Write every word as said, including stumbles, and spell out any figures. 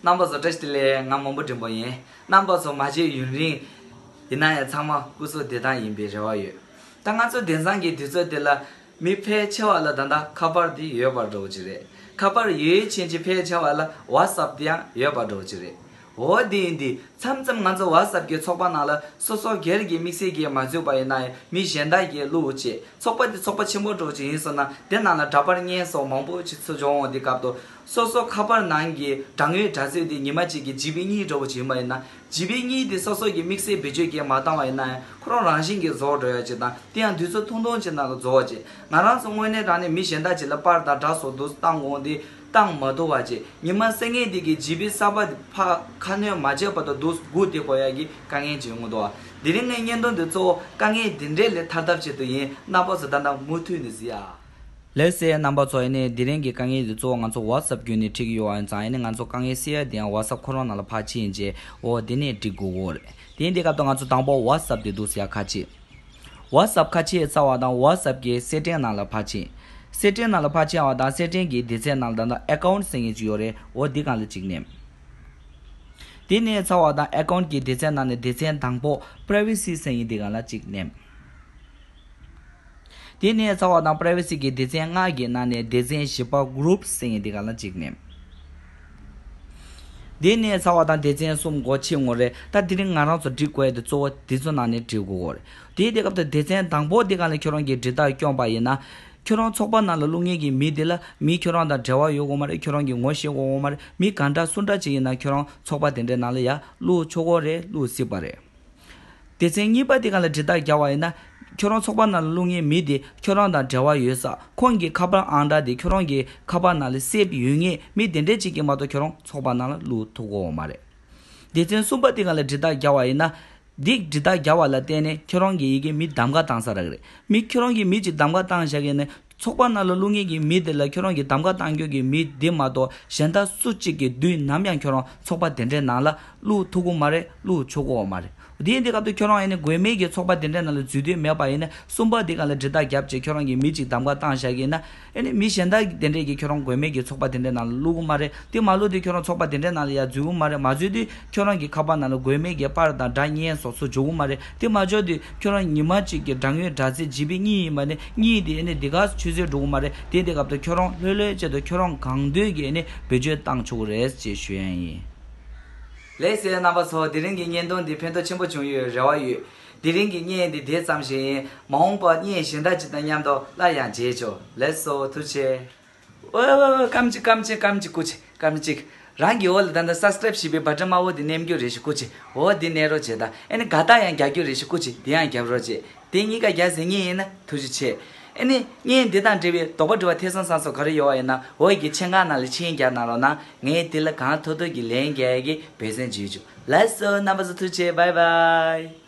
རྣམ་པ་ཚོ་བཀྲ་ཤིས་བདེ་ལེགས། ང་མང་པོ་འབྲིང་པོ་ཡིན། རྣམ་པ་ཚོ་མ་མཇལ་ཡུན་རིང་། ཡིན་ན་ཡང་ཚང་མ་སྐུ་གཟུགས་བདེ་ཐང་ཡིན་པའི་རེ་བ་ཡོད། ད་ང་ཚོ་དེང་སང་གི་དུས་ཚོད་འདི་ལ་མི་ཕལ་ཆེ་བ་ལ་ད་ལྟ་ཁ་པར་འདི་ཡོད་པ་འདྲ་བོ་ཅིག་རེད། ཁ་པར་ཡོད་ཕྱིན་ཅི་ཕལ་ཆེ་བ་ལ་ཝ་ཊི་སབ་འདི་ཡང་ཡོད་པ་འདྲ་བོ་ཅིག་རེད། འོ་དེ་ཡིན་དུས་མཚམས་མཚམས་ང་ཚོ་ཝ་ཊི་སབ་གི་ཚོགས་པ་ནང་ལ་སོ་སོ་སྒེར་གྱི་དམིགས་བསལ་གྱིས་མ་འཛུལ་པ་ཡིན་ན་ཡང་མི་གཞན་དག་གིས་བླུགས་བྱས། ཚོགས་པ་དེ་ཚོགས་པ་ཆེན་པོ་འདྲ་བོ་ཅིག་ཡིན་སོང་ན་དེ་ནང་ལ་འདྲ་པར་བརྙན་སོགས་མང་པོ་ཅིག་ཚུར་འབྱོར་འོང་དུས་སྐབས་དུ། སོ་སོ་ཁ་པར་ནང་གི་དྲ་ངོས་དྲ་ཚིགས་དེ་ཉི་མ་གཅིག་གི་ཇི་བི་གཉིས་འདྲ་བོ་ཅིག་ཡིན་པ་ཡིན་ན། ཇི་བི་གཉིས་དེ་སོ་སོ་གི་དམིགས་བསལ་བེད་སྤྱོད་ཀྱིས་མ་བཏང་བ་ཡིན་ན་ཡང་ཁོ་རང་རང་བཞིན་གྱིས་རྫོགས་འགྲོ་ཡ་ཅིག་དང་། དེ་ཡང་དུས་ཚོད་ཐུང་ཐུང་ཅིག་ནང་ལ་རྫོགས་པ་ཅིག་ང་རང་ཚོ་དངོས་གནས་དྲང་གནས་མི་གཞན་དག་ཅིག་ལ་པར་དང་སྒྲ་སོགས་འདུག་བཏང་འོང་དེ་བཏང་མ་ཐུབ་པ་ཅིག་ཉི་མ་སེ་ངེ་འདི་གི་ཇི་བི་གསར་པ་དེ་ཕར་ཁ་སྣོན་མ་བྱས་བར་དུ་འདུག་སྒུག་བསྡད་དགོས་ཡ་གི་དཀའ་ངལ་ཅིག་ཡོང་གི་འདུག་དེ་རིང་ངའི་བརྙན་ཐུང་འདི་གཙོ་བོ་དཀའ་ངལ་འདི་འདྲས་ལས་ཐར་ཐབས་ཆེད་དུ་ཡིན། རྣམ་པ་ཚོ་ད་ལྟ་མུ་མཐུད་ནས་གཟིགས་ཨ། ལགས་སེ། རྣམ་པ་ཚོ་ཨེ་ནས་དེ་རིང་གི་དཀའ་ངལ་འདི་གཙོ་བོ་ང་ཚོ་ཝ་ཊི་སབ་བརྒྱུད་ནས་འཁྲིད་ཀྱི་ཡོད་པ་ཡིན་ཙང་། ཨེ་ནས་ང་ཚོ་དཀའ་ངལ་སེལ་ཡ་དེ་ཡང་ཝ་ཊི་སབ་ཁོ་རང་ནང་ལ་ཕར་ཕྱིན་བྱས། འོ་དེ་ནས་འགྲིག་དགོས་ཀྱི་རེད། དེ་ཡིན་དུས་སྐབས་དུ་ང་ཚོ་དང་པོ་ཝ་ཊི་སབ་དེ་འདུག་སེ་ཡ་ཁ་ཕྱེ། ཝ་ཊི་སབ་ཁ་ཕྱེ་ཚར་བ་དང་ཝ་ཊི་སབ་གི་སེ་ཊིང་ནང་ལ་ཕར་ཕྱིན། སེ་ཊིང་ནང་ལ་ཕར་ཕྱིན་པ་དང་སེ་ཊིང་གི་སྡེ་ཚན་ནང་ལ་ད་ལྟ་ཨེ་ཀའུན་ཊི་ཟེར་མཁན་ཅིག་ཡོད་རེད། འོ་འདི་སྒང་ལ་གཅིག་མནན། དེ་མནན་ཚར་བ་དང་ཨེ་ཀའུན་ཊི་གི་སྡེ་ཚན་ནང་ནས་སྡེ་ཚན་དང་པོ་པི་རའི་ཝེ་སི་ཟེར་མཁན་འདི་སྒང་ལ་གཅིག་མནན། དེ་མནན་ཚར་བ་དང་པི་རའི་ཝེ་སི་གི་སྡེ་ཚན་ལྔ་གི་ནང་ནས་སྡེ་ཚན་བཞི་པ་གུ་རུབ་ཟེར་མཁན་འདི་སྒང་ལ་གཅིག་མནན། དེ་མནན་ཚར་བ་དང་སྡེ་ཚན་གསུམ་སྒོ་ཕྱེ་ཡོང་གི་རེད། ད་དེ་རིང་ང་རང་ཚོ་འབྲི་དགོས་ཡ་དེ་གཙོ་བོ་དེ་ཚོ་ནང་ནས་འབྲི་དགོས་ཀྱི་རེད། དེའི་དུས་སྐབས་དུ་སྡེ་ཚན་དང་པོ་འདི་སྒང་ལ་ཁྱོད་རང་གིས་འབྲི་རྟགས་བསྐྱོན་པ་ཡིན་ན། ཁྱོད་རང་ཚོགས་པ་ནང་ལ་བླུག་མཁན་གྱི་མི་དེ་ལ་མི་ཁྱོད་རང་དང་འབྲེལ་བ་ཡོད་དགོས་མ་རེད། ཁྱོད་རང་གིས་ངོ་ཤེས་དགོས་མ་རེད། མི་གང་འདྲ་སུ་འདྲ་ཅིག་ཡིན་ན་ཁྱོད་རང་ཚོགས་པ་དེ་འདྲའི་ནང་ལ་ཡ་བླུག་ཆོག་གི་རེད། བླུག་སྲིད་པ་རེད། སྡེ་ཚན་གཉིས་པ་དེ་སྒང་ལ་འབྲི་རྟགས་རྒྱག་པ་ཡིན་ན། ཁྱོད་རང་ཚོགས་པ་ནང་ལ་བླུག་མཁན་མི་དེ་ཁྱོད་རང་དང་འབྲེལ་བ་ཡོད་ས། ཁོང་གི་ཁ་པར་ཨང་གྲངས་དེ་ཁྱོད་རང་གི་ཁ་པར་ནང་ལ་སེབ་ཡོད་མཁན་མི་དེ་འདྲས་ཅིག་གིས་མ་གཏོགས་ཁྱོད་རང་ཚོགས་པ་ནང་ལ་བླུག་ཐུབ་ཀྱི་ཡོད་མ་རེད། སྡེ་ཚན་གསུམ་པ་དེ་སྒང་ལ་འབྲི་རྟགས་རྒྱག་པ་ཡིན་ན། འདི་འབྲི་རྟགས་རྒྱག་པ་ལ་བརྟེན་ནས་ཁྱོད་རང་གི་ཡི་གེ་མི་གདམ་ག་བཏང་ས་རག་གི་རེད། མི་ཁྱོད་རང་གི་མི་གཅིག་གདམ་ག་བཏང་བཞག་གི་ཡིན་ན། ཚོགས་པ་ནང་ལ་བླུག་མཁན་གྱི་མི་དེ་ལ་ཁྱོད་རང་གིས་གདམ་ག་བཏང་རྒྱུ་གི་མི་དེ་མ་གཏོགས་གཞན་དག་སུ་གཅིག་གིས་དུས་ནམ་ཡང་ཁྱོད་རང་ཚོགས་པ་དེ་འདྲའི་ནང་ལ་བླུག་ཐུབ་ཀྱི་མ་རེད། བླུག་ཆོག་གི་ཡོད་མ་རེད། དེ་ཡིན་དུས་སྐབས་དུ་ཁྱོད་རང་ཨེ་ནི་དགོས་མེད་ཀྱི་ཚོགས་པ་དེ་འདྲའི་ནང་ལ་འཛུལ་འདོད་མེད་པ་ཡིན་ན། གསུམ་པ་དེ་སྒང་ལ་འབྲི་རྟགས་རྒྱབ་བྱས་ཁྱོད་རང་གིས་མི་གཅིག་གདམ་ག་བཏང་བཞག་གི་ཡིན་ན། ཨེ་ནི་མི་གཞན་དག་དེ་འདྲས་ཀྱིས་ཁྱོད་རང་དགོས་མེད་ཀྱི་ཚོགས་པ་དེ་འདྲའི་ནང་ལ་བླུག་གི་མ་རེད། དེ་མ་བླུག་དུས་ཁྱོད་རང་ཚོགས་པ་དེ་འདྲའི་ནང་ལ་ཡང་འཛུལ་གི་མ་རེད། མ་འཛུལ་དུས་ཁྱོད་རང་གི་ཁ་པར་ནང་ལ་དགོས་མེད་ཀྱི་པར་དང་སྒྲ་བརྙན་སོགས་ཚུར་འབྱོར་གི་མ་རེད། དེ་མ་འབྱོར་དུས་ཁྱོད་རང་ཉི་མ་གཅིག་གི་དྲ་ངོས་དྲ་ཚིགས་ཇི་བི་གཉིས་ཡིན་པ་ནི་གཉིས་དེ་ཨེ་ནི་དེ་ག་ཆུད་ཟོས་འགྲོ་གི་མ་རེད། དེ་དེ་སྐབས་དུ་ཁྱོད་རང་ལྷོད་ལྷོད་བྱས་དུ་ཁྱོད་རང་གང་འདོད་ཀྱི་ཨེ་ནི་བེད་སྤྱོད་བཏང་ཆོག་གི་རེད་ཅེས་ཞུ་ཡ་ཡིན། ལགས་སེ་རྣམ་པ་ཚོ། དེ་རིང་གི་བརྙན་ཐུང་འདི་ཕན་ཐོགས་ཆེན་པོ་བྱུང་ཡོད་རེ་བ་ཡོད། དེ་རིང་གི་བརྙན་འདི་དེ་ཙམ་ཞིག་ཡིན། མ་འོངས་པར་བརྙན་གཞན་དག་ཅིག་དང་མཉམ་དུ་སླར་ཡང་མཇལ་ཆོག་ལགས་སོ། ཐུགས་རྗེ་ཆེ། ཨོ་ཨོ་ཨོ། སྐར་མ་གཅིག་སྐར་མ་གཅིག་སྐར་མ་གཅིག་སྐུ་མཁྱེན། སྐར་མ་གཅིག་རང་གི་འོག་ལ་ད་ལྟ་སབ་སི་ཀ་རེབ་ཞེས་པའི་བ་ཊན་དམར་པོ་དེ་མནན་རྒྱུ་རེད་ཤག་སྐུ་མཁྱེན། འོ་དེ་མནན་རོགས་བྱེད་དང་། ཨེ་ནི་དགའ་རྟགས་ཡང་རྒྱག་རྒྱུ་རེད་ཤག་སྐུ་མཁྱེན། དེ་ཡང་རྒྱབ་རོགས་བྱེད། དེ་གཉིས་ཀ་རྒྱག་ཟེར་མཁན་ཡིན་ན་ཐུགས་རྗེ་ཆེ། ཨེ་ནི་བརྙན་འདི་དང་འབྲེལ་བའི་དོགས་པ་དྲི་བ་ཐེ་ཚོམ་ཟ་སོགས་ག་རེ་ཡོད་པ་ཡིན་ན། འོག་གི་མཆན་ཁག་ནང་ལ་མཆན་རྒྱག་གནང་རོགས་གནང་། ངས་དེ་ལ་གང་ཐུབ་ཐུབ་ཀྱིས་ལན་རྒྱག་ཡ་གི་འབད་བརྩོན་བྱེད་ཆོག་ལགས་སོ། རྣམ་པ་ཚོ་ཐུགས་རྗེ་ཆེ། བྷའི་བྷའི།